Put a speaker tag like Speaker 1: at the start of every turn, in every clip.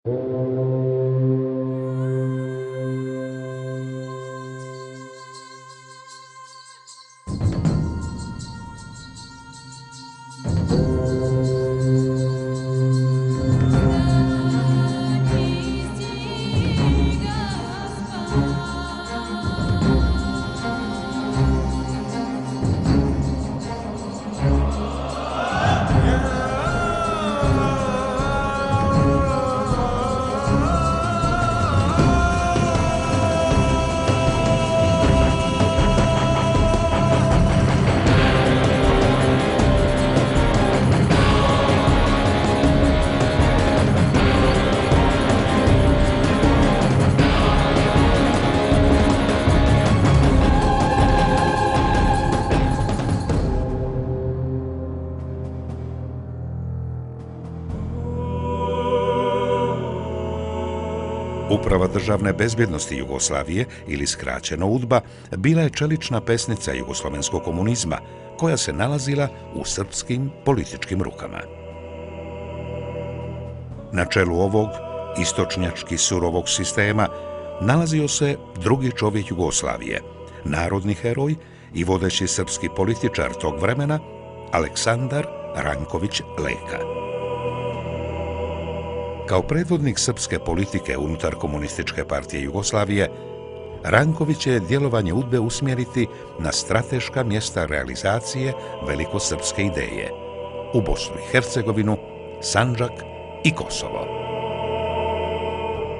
Speaker 1: Uprava državne bezbjednosti Jugoslavije, ili skraćeno UDBA, bila je čelična pesnica jugoslovenskog komunizma, koja se nalazila u srpskim političkim rukama. Na čelu ovog istočnjački surovog sistema nalazio se drugi čovjek Jugoslavije, narodni heroj i vodeći srpski političar tog vremena, Aleksandar Ranković Leka. Kao predvodnik srpske politike unutar Komunističke partije Jugoslavije, Ranković će djelovanje UDBE usmjeriti na strateška mjesta realizacije velikosrpske ideje u Bosnu i Hercegovinu, Sandžak i Kosovo.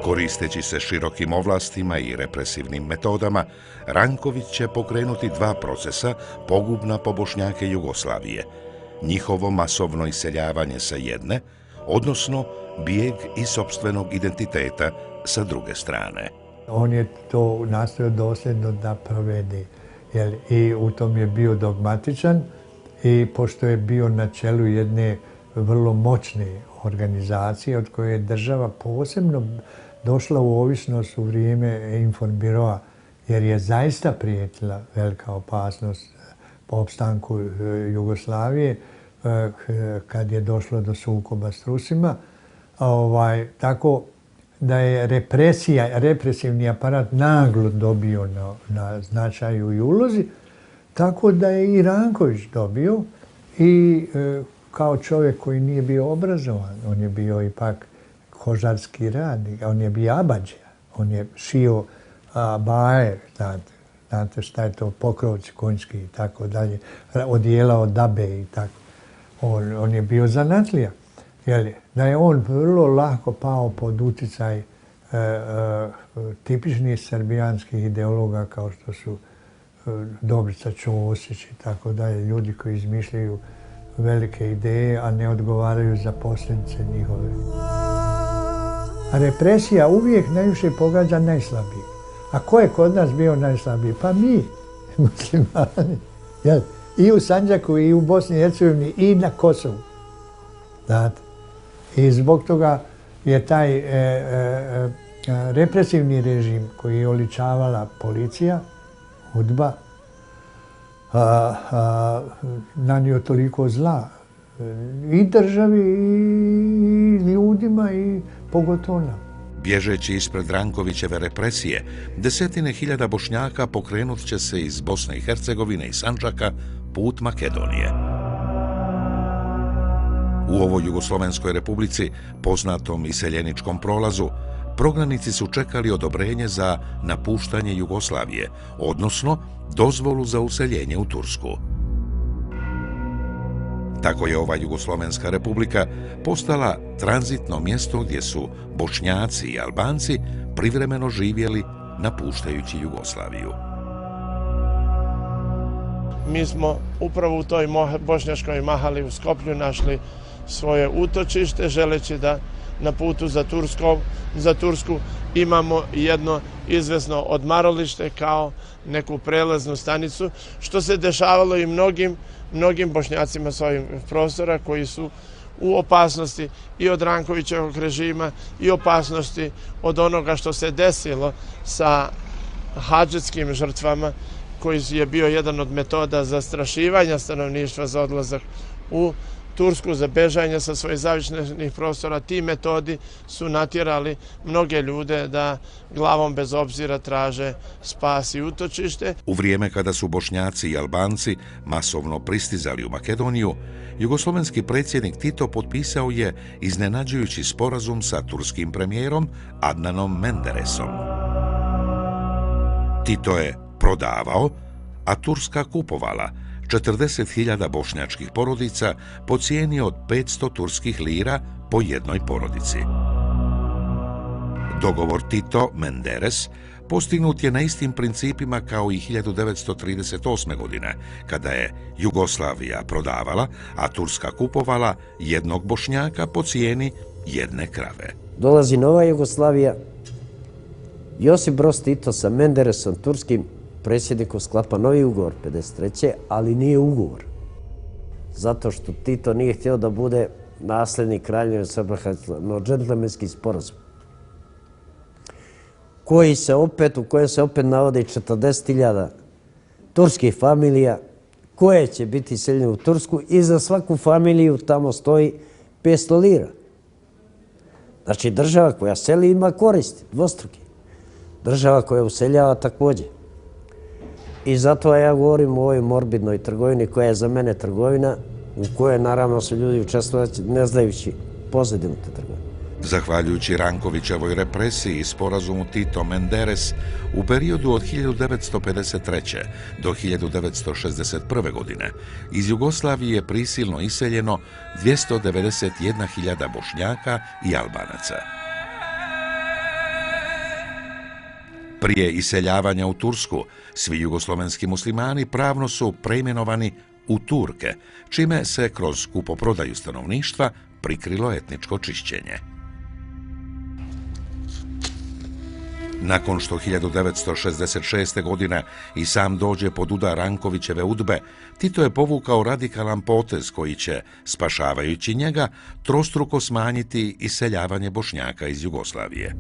Speaker 1: Koristeći se širokim ovlastima i represivnim metodama, Ranković će pokrenuti dva procesa pogubna po Bošnjake Jugoslavije, njihovo masovno iseljavanje sa jedne, odnosno bijeg iz sopstvenog identiteta sa druge strane.
Speaker 2: On je to nastojao dosljedno da provede, i u tom je bio dogmatičan, i pošto je bio na čelu jedne vrlo moćne organizacije od koje je država posebno došla u ovisnost u vrijeme informbiroa, jer je zaista prijetila velika opasnost po opstanku Jugoslavije kad je došlo do sukoba s Rusima. Tako da je represivni aparat naglo dobio na značaju i ulozi, tako da je i Ranković dobio, i kao čovjek koji nije bio obrazovan, on je bio ipak kožarski radnik, on je bio abadžija, on je šio baje, znate šta je to, pokrovci konjski i tako dalje, odijelao dabe i tako. On je bio zanatlija. Da je on vrlo lako pao pod utjecaj tipičnih srbijanskih ideologa kao što su Dobrica Ćosić i tako dalje, ljudi koji izmišljaju velike ideje, a ne odgovaraju za posljedice njihove. Represija uvijek najviše pogađa najslabiji. A ko je kod nas bio najslabiji? Pa mi, muslimani. I u Sandžaku, i u Bosni i Hercegovini, i na Kosovu. Znate? I zbog toga je taj represivni režim koji je oličavala policija, UDBA, nanio toliko zla i državi, i ljudima, i pogotovo nam.
Speaker 1: Bježeći ispred Rankovićeve represije, desetine hiljada Bošnjaka pokrenut će se iz Bosne i Hercegovine i Sandžaka put Makedonije. U ovoj Jugoslovenskoj republici, poznatom iseljeničkom prolazu, prognanici su čekali odobrenje za napuštanje Jugoslavije, odnosno dozvolu za useljenje u Tursku. Tako je ova Jugoslovenska republika postala tranzitno mjesto gdje su Bošnjaci i Albanci privremeno živjeli napuštajući Jugoslaviju.
Speaker 3: Mi smo upravo u toj bošnjačkoj mahali u Skoplju našli svoje utočište, želeći da na putu za Tursku imamo jedno izvesno odmaralište kao neku prelaznu stanicu, što se dešavalo i mnogim Bošnjacima s ovih prostora koji su u opasnosti i od Rankovićevog režima i opasnosti od onoga što se desilo sa hadžetskim žrtvama, koji je bio jedan od metoda zastrašivanja stanovništva za odlazak u Tursku za bežanje sa svojih zavičnih prostora. Ti metodi su natjerali mnoge ljude da glavom bez obzira traže spas i utočište.
Speaker 1: U vrijeme kada su Bošnjaci i Albanci masovno pristizali u Makedoniju, jugoslovenski predsjednik Tito potpisao je iznenađujući sporazum sa turskim premijerom Adnanom Menderesom. Tito je prodavao, a Turska kupovala 40.000 bošnjačkih porodica po cijeni od 500 turskih lira po jednoj porodici. Dogovor Tito-Menderes postignut je na istim principima kao i 1938. godine, kada je Jugoslavija prodavala, a Turska kupovala jednog Bošnjaka po cijeni jedne krave.
Speaker 4: Dolazi nova Jugoslavija, Josip Broz Tito sa Menderesom, turskim predsjednikom, sklapa novi ugovor 53. ali nije ugovor. Zato što Tito nije htio da bude nasljednik Kraljevine Srba, no džentlmenski sporazum. U kojem se opet navodi 40.000 turskih familija koje će biti iseljene u Tursku i za svaku familiju tamo stoji 500 lira. Znači država koja seli ima koristi, dvostruki. Država koja useljava također. I zato ja govorim o ovoj morbidnoj trgovini koja je za mene trgovina u kojoj naravno su ljudi učestvovali ne znajući pozadinu te trgovine.
Speaker 1: Zahvaljujući Rankovićevoj represiji i sporazumu Tito-Menderes, u periodu od 1953. do 1961. godine iz Jugoslavije je prisilno iseljeno 291.000 Bošnjaka i Albanaca. Prije iseljavanja u Tursku, svi jugoslovenski muslimani pravno su preimenovani u Turke, čime se kroz kupoprodaju stanovništva prikrilo etničko čišćenje. Nakon što 1966. godine i sam dođe pod udar Rankovićeve UDBE, Tito je povukao radikalan potez koji će, spašavajući njega, trostruko smanjiti iseljavanje Bošnjaka iz Jugoslavije.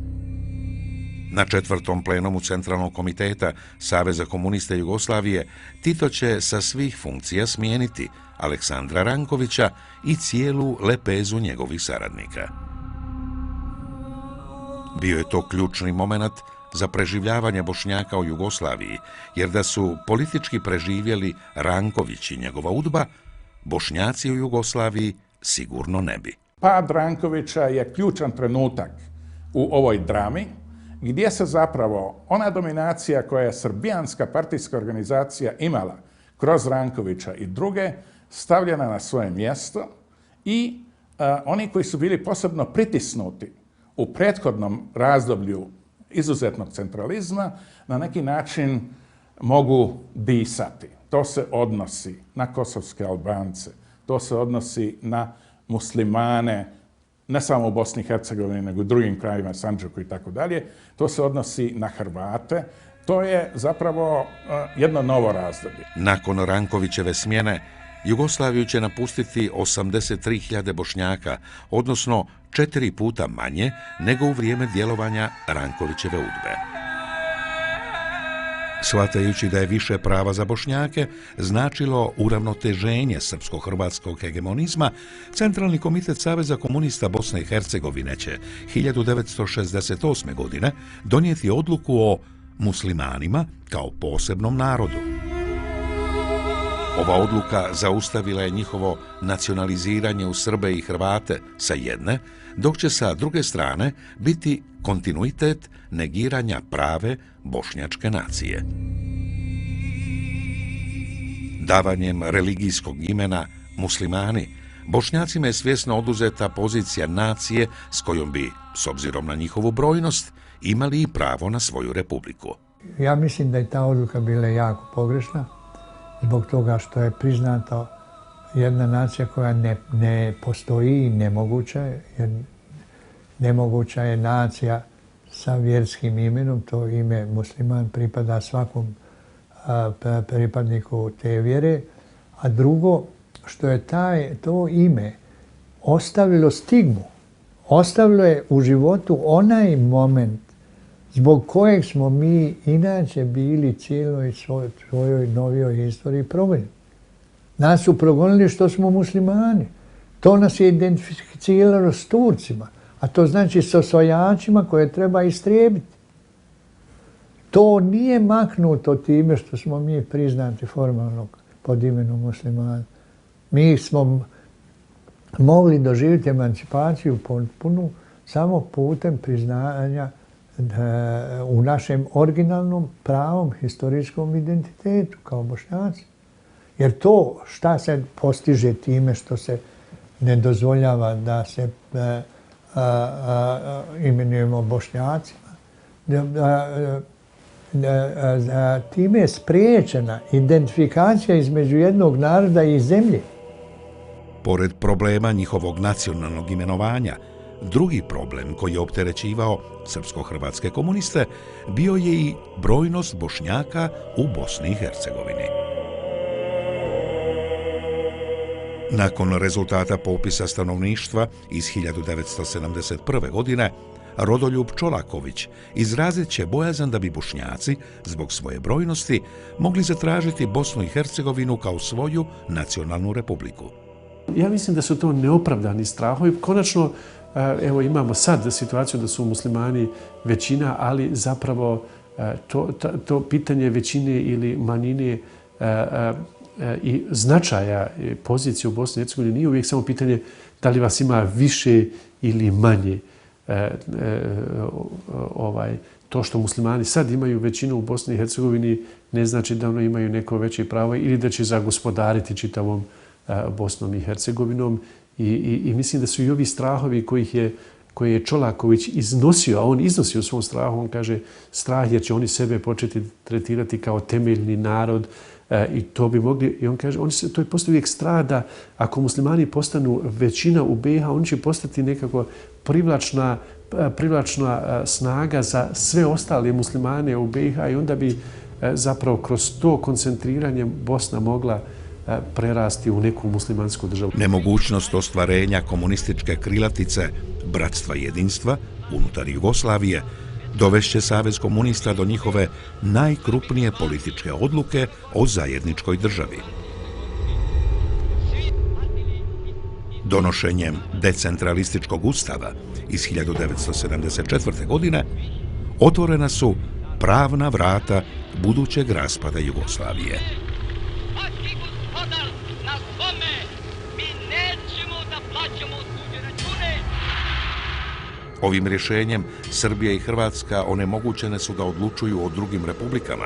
Speaker 1: Na 4. plenumu Centralnog komiteta Saveza komunista Jugoslavije Tito će sa svih funkcija smijeniti Aleksandra Rankovića i cijelu lepezu njegovih saradnika. Bio je to ključni moment za preživljavanje Bošnjaka u Jugoslaviji, jer da su politički preživjeli Ranković i njegova UDBA, Bošnjaci u Jugoslaviji sigurno ne bi.
Speaker 5: Pad Rankovića je ključan trenutak u ovoj drami, gdje se zapravo ona dominacija koja je srbijanska partijska organizacija imala kroz Rankovića i druge, stavljena na svoje mjesto i oni koji su bili posebno pritisnuti u prethodnom razdoblju izuzetnog centralizma, na neki način mogu disati. To se odnosi na kosovske Albance, to se odnosi na muslimane, ne samo u Bosni i Hercegovini, nego u drugim krajevima, Sandžaku i tako dalje. To se odnosi na Hrvate. To je zapravo jedno novo razdoblje.
Speaker 1: Nakon Rankovićeve smjene, Jugoslaviju će napustiti 83.000 Bošnjaka, odnosno 4 puta manje nego u vrijeme djelovanja Rankovićeve UDBE. Shvatajući da je više prava za Bošnjake značilo uravnoteženje srpsko-hrvatskog hegemonizma, Centralni komitet Saveza komunista Bosne i Hercegovine će 1968. godine donijeti odluku o muslimanima kao posebnom narodu. Ova odluka zaustavila je njihovo nacionaliziranje u Srbe i Hrvate sa jedne, dok će sa druge strane biti kontinuitet negiranja prave bošnjačke nacije. Davanjem religijskog imena muslimani, Bošnjacima je svjesno oduzeta pozicija nacije s kojom bi, s obzirom na njihovu brojnost, imali i pravo na svoju republiku.
Speaker 2: Ja mislim da je ta odluka bila jako pogrešna, zbog toga što je priznata jedna nacija koja ne postoji i nemoguća je, jer nemoguća je nacija sa vjerskim imenom, to ime musliman pripada svakom pripadniku te vjere, a drugo što je to ime ostavilo stigmu, ostavilo je u životu onaj moment zbog kojeg smo mi inače bili cijeloj svojoj novijoj historiji progonjeni. Nas su progonili što smo muslimani. To nas je identificiralo s Turcima, a to znači s osvajačima koje treba istrijebiti. To nije maknuto time što smo mi priznati formalno pod imenom muslimani. Mi smo mogli doživjeti emancipaciju potpunu samo putem priznanja u našem originalnom pravom historijskom identitetu kao Bošnjaci. Jer to šta se postiže time što se ne dozvoljava da se imenujemo Bošnjacima, time je spriječena identifikacija između jednog naroda i zemlje.
Speaker 1: Pored problema njihovog nacionalnog imenovanja, drugi problem koji je opterećivao srpsko-hrvatske komuniste bio je i brojnost Bošnjaka u Bosni i Hercegovini. Nakon rezultata popisa stanovništva iz 1971. godine, Rodoljub Čolaković izrazit će bojazan da bi Bošnjaci, zbog svoje brojnosti, mogli zatražiti Bosnu i Hercegovinu kao svoju nacionalnu republiku.
Speaker 6: Ja mislim da su to neopravdani strahovi. Konačno, evo imamo sad situaciju da su muslimani većina, ali zapravo to pitanje većine ili manjine i značaja pozicije u Bosni i Hercegovini nije uvijek samo pitanje da li vas ima više ili manje. To što muslimani sad imaju većinu u Bosni i Hercegovini ne znači da ono imaju neko veće pravo ili da će zagospodariti čitavom Bosnom i Hercegovinom. I mislim da su i ovi strahovi koje je Čolaković iznosio, a on iznosi u svom strahu, on kaže strah jer će oni sebe početi tretirati kao temeljni narod i to bi mogli, i on kaže, to je postoji uvijek strah da ako muslimani postanu većina u BiH, oni će postati nekako privlačna snaga za sve ostale muslimane u BiH i onda bi zapravo kroz to koncentriranje Bosna mogla prerasti u neku muslimansku državu.
Speaker 1: Nemogućnost ostvarenja komunističke krilatice bratstva i jedinstva unutar Jugoslavije dovešće Savez komunista do njihove najkrupnije političke odluke o zajedničkoj državi. Donošenjem decentralističkog ustava iz 1974. godine otvorena su pravna vrata budućeg raspada Jugoslavije. Ovim rješenjem Srbija i Hrvatska onemogućene su da odlučuju o drugim republikama,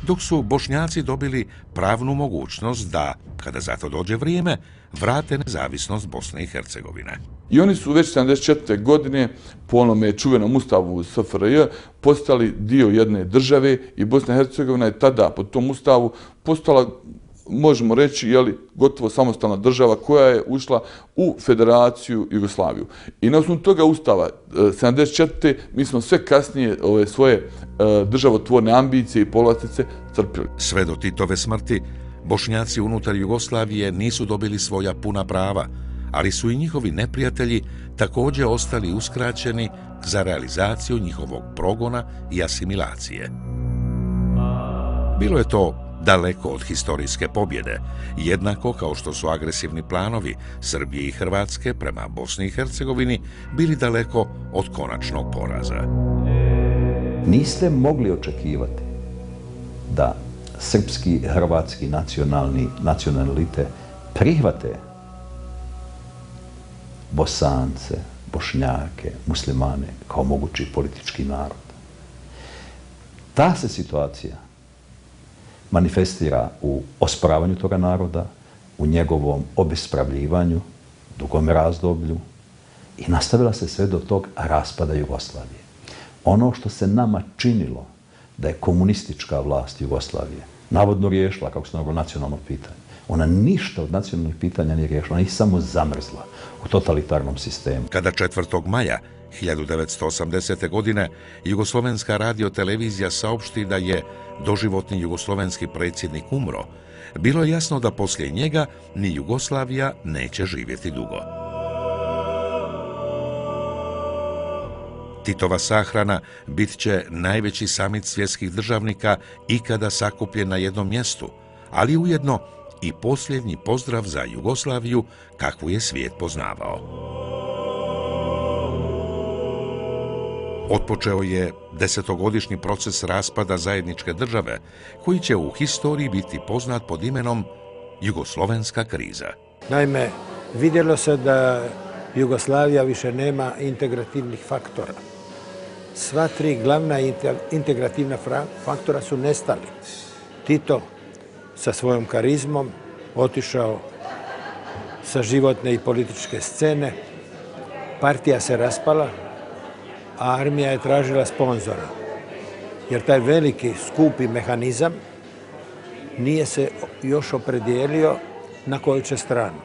Speaker 1: dok su Bošnjaci dobili pravnu mogućnost da, kada za to dođe vrijeme, vrate nezavisnost Bosne i Hercegovine.
Speaker 7: I oni su već 74. godine po onome čuvenom ustavu SFRJ postali dio jedne države i Bosna i Hercegovina je tada po tom ustavu postala, možemo reći, gotovo samostalna država koja je ušla u Federaciju Jugoslaviju. I na osnovu toga ustava 74. mi smo sve kasnije svoje državotvorne ambicije i povlastice crpili.
Speaker 1: Sve do Titove smrti, Bošnjaci unutar Jugoslavije nisu dobili svoja puna prava, ali su i njihovi neprijatelji također ostali uskraćeni za realizaciju njihovog progona i asimilacije. Bilo je to daleko od historijske pobjede, jednako kao što su agresivni planovi Srbije i Hrvatske prema Bosni i Hercegovini bili daleko od konačnog poraza.
Speaker 8: Niste mogli očekivati da srpski, hrvatski nacionalite prihvate Bosance, Bošnjake, muslimane kao mogući politički narod. Ta se situacija manifestira u osporavanju toga naroda, u njegovom obespravljivanju, dugom razdoblju i nastavila se sve do tog raspada Jugoslavije. Ono što se nama činilo da je komunistička vlast Jugoslavije navodno riješila, kako se naravno, nacionalno pitanje, ona ništa od nacionalnih pitanja nije riješila, ona ih samo zamrzla u totalitarnom sistemu.
Speaker 1: Kada 4. maja 1980. godine Jugoslovenska radiotelevizija saopšti da je doživotni jugoslovenski predsjednik umro, bilo je jasno da poslije njega ni Jugoslavija neće živjeti dugo. Titova sahrana bit će najveći samit svjetskih državnika ikada sakupljen na jednom mjestu, ali ujedno i posljednji pozdrav za Jugoslaviju kakvu je svijet poznavao. Otpočeo je 10-godišnji proces raspada zajedničke države, koji će u historiji biti poznat pod imenom Jugoslovenska kriza.
Speaker 9: Naime, vidjelo se da Jugoslavija više nema integrativnih faktora. Sva tri glavna integrativna faktora su nestali. Tito sa svojom karizmom otišao sa životne i političke scene, partija se raspala, a armija je tražila sponzora. Jer taj veliki, skupi mehanizam nije se još opredijelio na koju će stranu.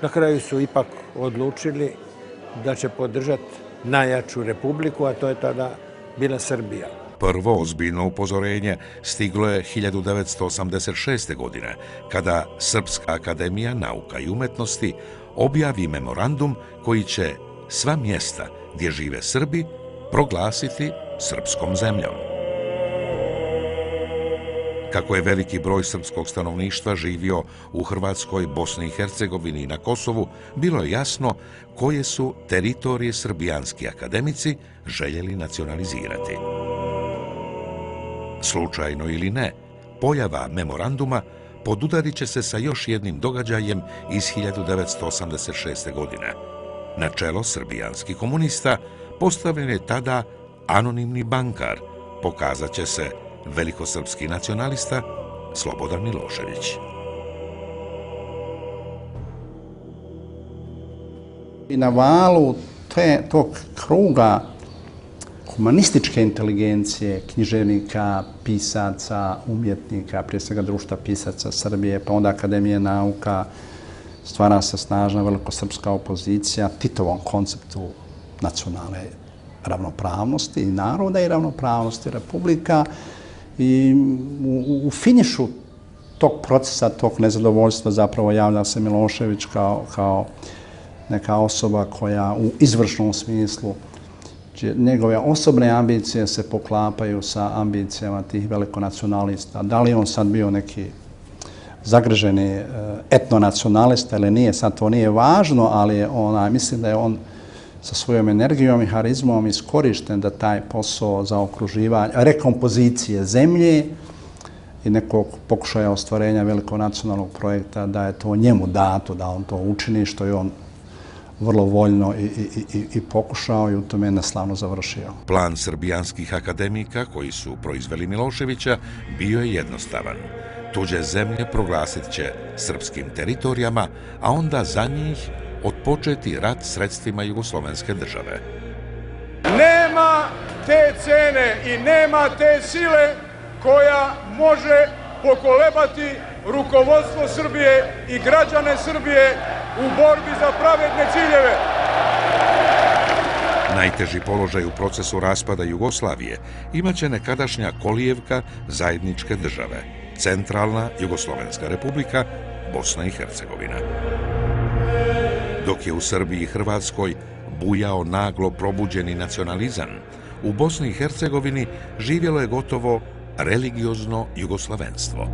Speaker 9: Na kraju su ipak odlučili da će podržati najjaču republiku, a to je tada bila Srbija.
Speaker 1: Prvo ozbiljno upozorenje stiglo je 1986. godine, kada Srpska akademija nauka i umetnosti objavi memorandum koji će sva mjesta gdje žive Srbi proglasiti srpskom zemljom. Kako je veliki broj srpskog stanovništva živio u Hrvatskoj, Bosni i Hercegovini i na Kosovu, bilo je jasno koje su teritorije srbijanski akademici željeli nacionalizirati. Slučajno ili ne, pojava memoranduma podudarit će se sa još jednim događajem iz 1986. godine. Na čelo srbijanskih komunista postavljen je tada anonimni bankar, pokazat će se velikosrpski nacionalista Slobodan Milošević.
Speaker 10: I na valu tog kruga humanističke inteligencije, književnika, pisaca, umjetnika, prije svega društva pisaca Srbije, pa onda Akademije nauka, stvara se snažna velikosrpska opozicija Titovom konceptu nacionalne ravnopravnosti i naroda i ravnopravnosti republika. I u finišu tog procesa, tog nezadovoljstva zapravo javlja se Milošević kao neka osoba koja u izvršnom smislu, njegove osobne ambicije se poklapaju sa ambicijama tih velikonacionalista. Da li on sad bio neki zagrženi etnonacionalista ili nije, sad to nije važno, ali mislim da je on sa svojom energijom i harizmom iskorišten da taj posao zaokruživanja, rekompozicije zemlje i nekog pokušaja ostvarenja velikog nacionalnog projekta, da je to njemu dato, da on to učini, što je on vrlo voljno i pokušao i u tome neslavno završio.
Speaker 1: Plan srbijanskih akademika koji su proizveli Miloševića bio je jednostavan. Tuđe zemlje proglasit će srpskim teritorijama, a onda za njih otpočeti rat sredstvima jugoslovenske države.
Speaker 11: Nema te cene i nema te sile koja može pokolebati rukovodstvo Srbije i građane Srbije u borbi za pravedne ciljeve.
Speaker 1: Najteži položaj u procesu raspada Jugoslavije imaće nekadašnja kolijevka zajedničke države, Centralna Jugoslovenska republika, Bosna i Hercegovina. Dok je u Srbiji i Hrvatskoj bujao naglo probuđeni nacionalizam, u Bosni i Hercegovini živjelo je gotovo religiozno jugoslavenstvo.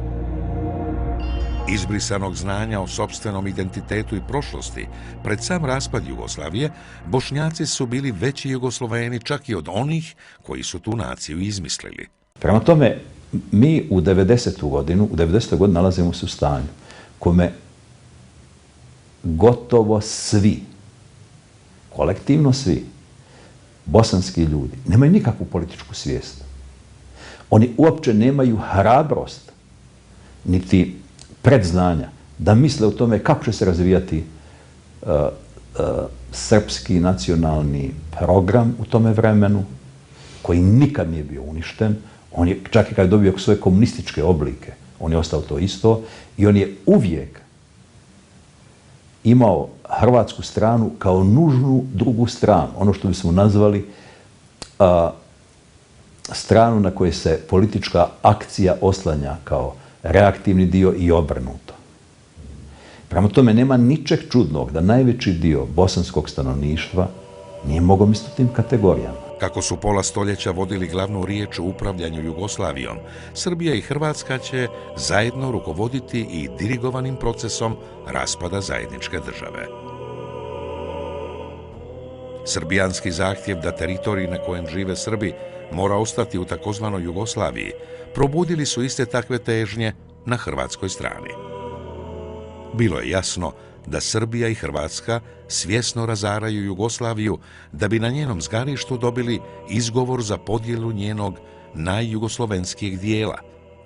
Speaker 1: Izbrisanog znanja o sopstvenom identitetu i prošlosti, pred sam raspad Jugoslavije, Bošnjaci su bili veći Jugosloveni čak i od onih koji su tu naciju izmislili.
Speaker 8: Prema tome, mi u 90. godinu nalazimo se u stanju kome gotovo svi, kolektivno svi, bosanski ljudi, nemaju nikakvu političku svijest. Oni uopće nemaju hrabrost, niti predznanja, da misle o tome kako će se razvijati srpski nacionalni program u tome vremenu, koji nikad nije bio uništen. On je, čak i kad je dobio svoje komunističke oblike, on je ostao to isto i on je uvijek imao hrvatsku stranu kao nužnu drugu stranu, ono što bismo nazvali stranu na kojoj se politička akcija oslanja kao reaktivni dio i obrnuto. Prema tome, nema ničeg čudnog da najveći dio bosanskog stanovništva nije mogao misliti tim kategorijama.
Speaker 1: Kako su pola stoljeća vodili glavnu riječ u upravljanju Jugoslavijom, Srbija i Hrvatska će zajedno rukovoditi i dirigovanim procesom raspada zajedničke države. Srbijanski zahtjev da teritorij na kojem žive Srbi mora ostati u takozvanoj Jugoslaviji probudili su iste takve težnje na hrvatskoj strani. Bilo je jasno da Srbija i Hrvatska svjesno razaraju Jugoslaviju da bi na njenom zgarištu dobili izgovor za podjelu njenog najjugoslovenskijeg dijela,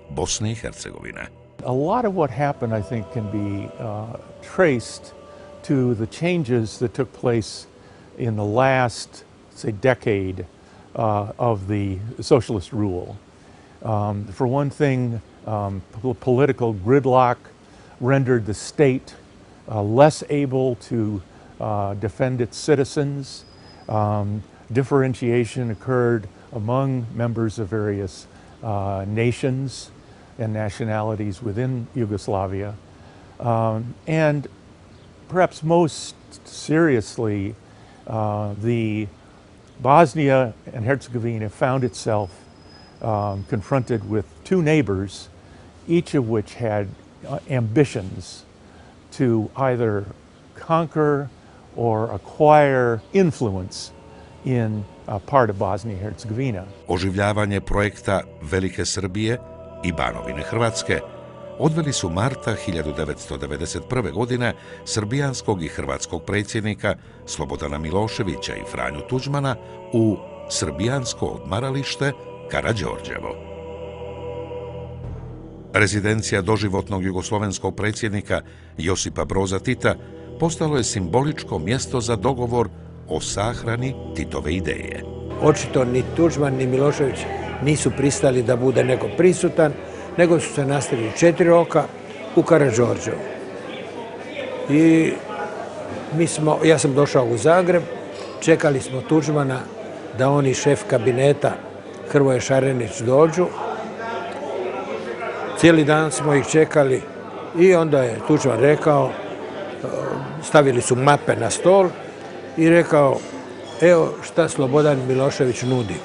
Speaker 1: Bosne i Hercegovine.
Speaker 12: A lot of what happened, I think, can be traced to the changes that took place in the last, say, decade of the socialist rule. For one thing, political gridlock rendered the state less able to defend its citizens. Differentiation occurred among members of various nations and nationalities within Yugoslavia. And perhaps most seriously, the Bosnia and Herzegovina found itself confronted with two neighbors, each of which had ambitions to either conquer or acquire influence in a part of Bosnia and Herzegovina.
Speaker 1: Oživljavanje projekta Velike Srbije i Banovine Hrvatske odveli su marta 1991. godine srbijanskog i hrvatskog predsjednika Slobodana Miloševića i Franju Tuđmana u srbijansko odmaralište Karađorđevo. Rezidencija doživotnog jugoslovenskog predsjednika Josipa Broza Tita postalo je simboličko mjesto za dogovor o sahrani Titove ideje.
Speaker 9: Očito ni Tuđman ni Milošević nisu pristali da bude neko prisutan, nego su se nastavili 4 roka u Karađorđevu. I ja sam došao u Zagreb, čekali smo Tuđmana da oni šef kabineta Hrvoje Šarenić dođu. Cijeli dan smo ih čekali i onda je Tuđman rekao, stavili su mape na stol i rekao, evo šta Slobodan Milošević nudi.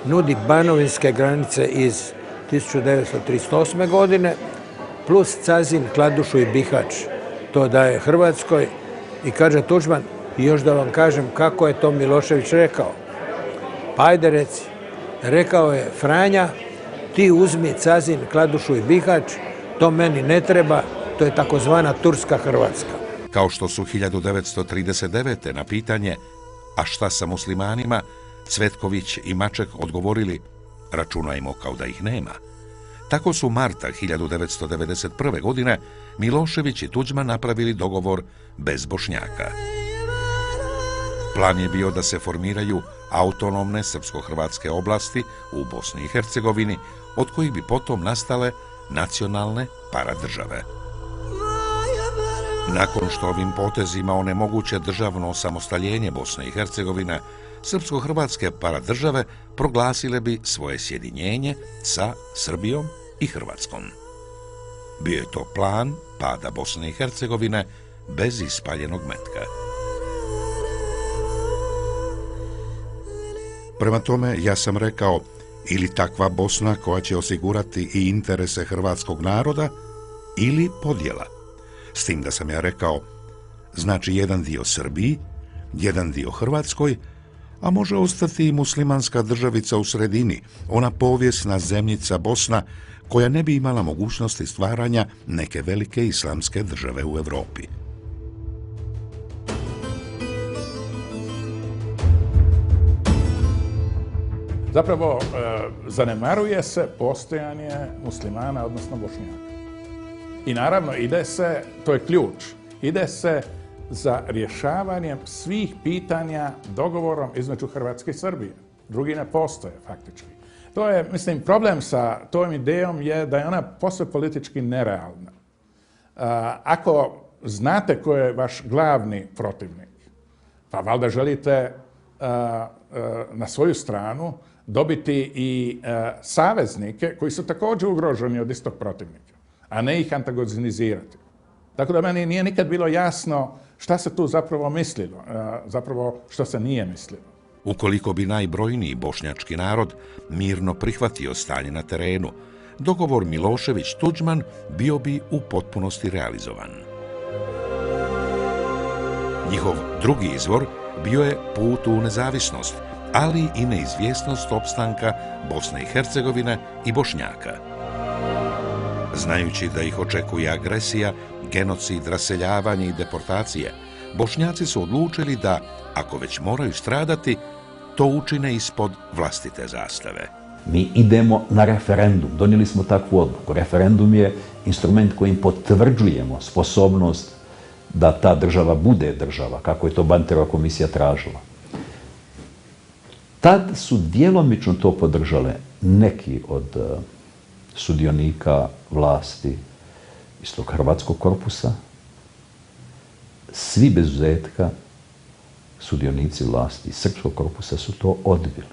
Speaker 9: Nudi banovinske granice iz 1938. godine plus Cazin, Kladušu i Bihać. To daje Hrvatskoj i kaže Tuđman, i još da vam kažem kako je to Milošević rekao. Pa ajde reci, rekao je Franja, ti uzmi Cazin, Kladušu i Bihać, to meni ne treba, to je takozvana Turska Hrvatska.
Speaker 1: Kao što su 1939. na pitanje a šta sa muslimanima, Cvetković i Maček odgovorili računajmo kao da ih nema. Tako su marta 1991. godine Milošević i Tuđman napravili dogovor bez Bošnjaka. Plan je bio da se formiraju autonomne srpsko-hrvatske oblasti u Bosni i Hercegovini, od kojih bi potom nastale nacionalne paradržave. Nakon što ovim potezima onemoguće državno osamostaljenje Bosne i Hercegovine, srpsko-hrvatske paradržave proglasile bi svoje sjedinjenje sa Srbijom i Hrvatskom. Bio je to plan pada Bosne i Hercegovine bez ispaljenog metka. Prema tome, ja sam rekao, ili takva Bosna koja će osigurati i interese hrvatskog naroda, ili podjela. S tim da sam ja rekao, znači jedan dio Srbiji, jedan dio Hrvatskoj, a može ostati i muslimanska državica u sredini, ona povijesna zemljica Bosna koja ne bi imala mogućnosti stvaranja neke velike islamske države u Europi.
Speaker 5: Zapravo, zanemaruje se postojanje muslimana, odnosno Bošnjaka. I naravno, ide se, to je ključ, ide se za rješavanjem svih pitanja dogovorom između Hrvatske i Srbije. Drugi ne postoje, faktički. To je, mislim, problem sa tom idejom je da je ona posve politički nerealna. Ako znate ko je vaš glavni protivnik, pa valjda želite na svoju stranu dobiti i saveznike koji su također ugroženi od istog protivnika, a ne ih antagonizirati. Tako da meni nije nikad bilo jasno šta se tu zapravo mislilo, zapravo što se nije mislilo.
Speaker 1: Ukoliko bi najbrojniji bošnjački narod mirno prihvatio stanje na terenu, dogovor Milošević-Tuđman bio bi u potpunosti realizovan. Njihov drugi izvor bio je put u nezavisnost, ali i neizvjesnost opstanka Bosne i Hercegovine i Bošnjaka. Znajući da ih očekuje agresija, genocid, raseljavanje i deportacije, Bošnjaci su odlučili da, ako već moraju stradati, to učine ispod vlastite zastave.
Speaker 8: Mi idemo na referendum, donijeli smo takvu odluku. Referendum je instrument kojim potvrđujemo sposobnost da ta država bude država, kako je to Banterova komisija tražila. Tad su djelomično to podržale neki od sudionika vlasti iz tog hrvatskog korpusa. Svi bez izuzetka sudionici vlasti iz srpskog korpusa su to odbili.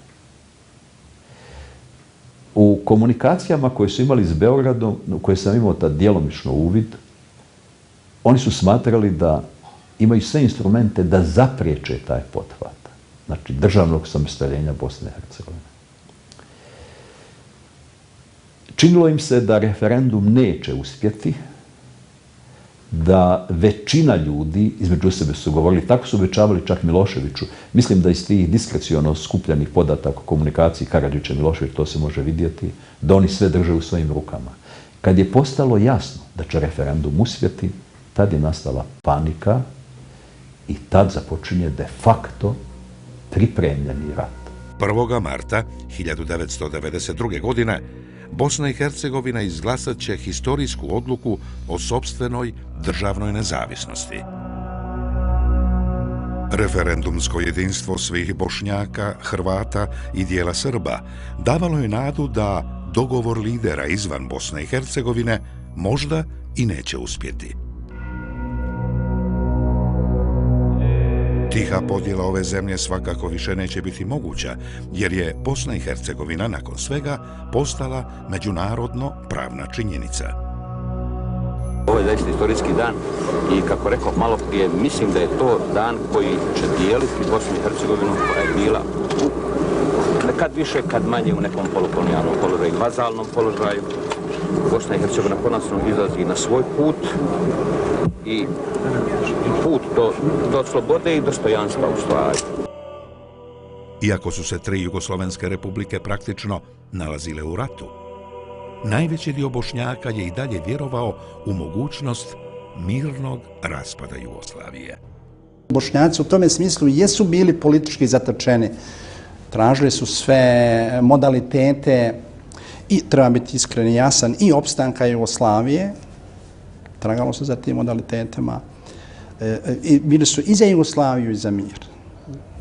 Speaker 8: U komunikacijama koje su imali s Beogradom, u koje sam imao tad djelomično uvid, oni su smatrali da imaju sve instrumente da zapriječe taj pothvat, znači državnog samostaljenja Bosne i Hercegovine. Činilo im se da referendum neće uspjeti, da većina ljudi između sebe su govorili, tako su obećavali čak Miloševiću. Mislim da iz tih diskreciono skupljenih podataka o komunikaciji Karadžića i Milošević, to se može vidjeti, da oni sve drže u svojim rukama. Kad je postalo jasno da će referendum uspjeti, tad je nastala panika i tad započinje de facto pripremljeni rat.
Speaker 1: 1. marta 1992. godine Bosna i Hercegovina izglasat će historijsku odluku o sopstvenoj državnoj nezavisnosti. Referendumsko jedinstvo svih Bošnjaka, Hrvata i dijela Srba davalo je nadu da dogovor lidera izvan Bosne i Hercegovine možda i neće uspjeti. Tiha podjela ove zemlje svakako više neće biti moguća, jer je Bosna i Hercegovina nakon svega postala međunarodno pravna činjenica.
Speaker 13: Ovo je zaista istorijski dan i, kako rekao malo prije, mislim da je to dan koji će dijeliti Bosnu i Hercegovinu, koja je bila kad više, kad manje u nekom polukolonijalnom položaju i vazalnom položaju. Bosna i Hercegovina konačno izlazi na svoj put i put do slobode i dostojanstva u stvari.
Speaker 1: Iako su se tri jugoslovenske republike praktično nalazile u ratu, najveći dio Bošnjaka je i dalje vjerovao u mogućnost mirnog raspada Jugoslavije.
Speaker 10: Bošnjaci u tome smislu jesu bili politički zatečeni. Tražili su sve modalitete i, treba biti iskren i jasan, i opstanka Jugoslavije. Tragalo se za tim modalitetima. I bili su i za Jugoslaviju i za mir.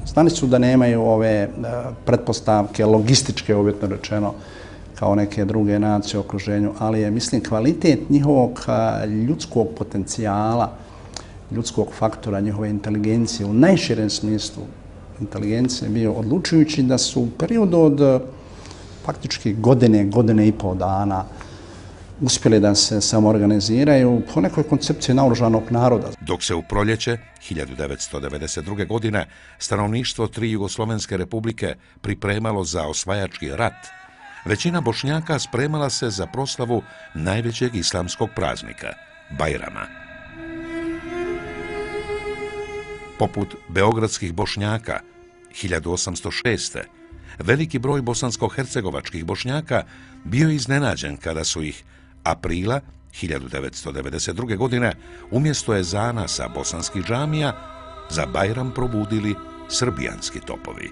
Speaker 10: Znali su da nemaju ove pretpostavke, logističke, uvjetno rečeno, kao neke druge nacije u okruženju, ali je, mislim, kvalitet njihovog ljudskog potencijala, ljudskog faktora, njihove inteligencije, u najširem smislu inteligencije bio odlučujući da su u periodu od faktički godine i pol dana uspjeli da se samoorganiziraju po nekoj koncepciji naoružanog naroda.
Speaker 1: Dok se u proljeće 1992. godine stanovništvo tri jugoslovenske republike pripremalo za osvajački rat, većina Bošnjaka spremala se za proslavu najvećeg islamskog praznika, Bajrama. Poput beogradskih Bošnjaka 1806. veliki broj bosansko-hercegovačkih Bošnjaka bio je iznenađen kada su ih aprila 1992. godine umjesto ezana sa bosanskih džamija za Bajram probudili srbijanski topovi.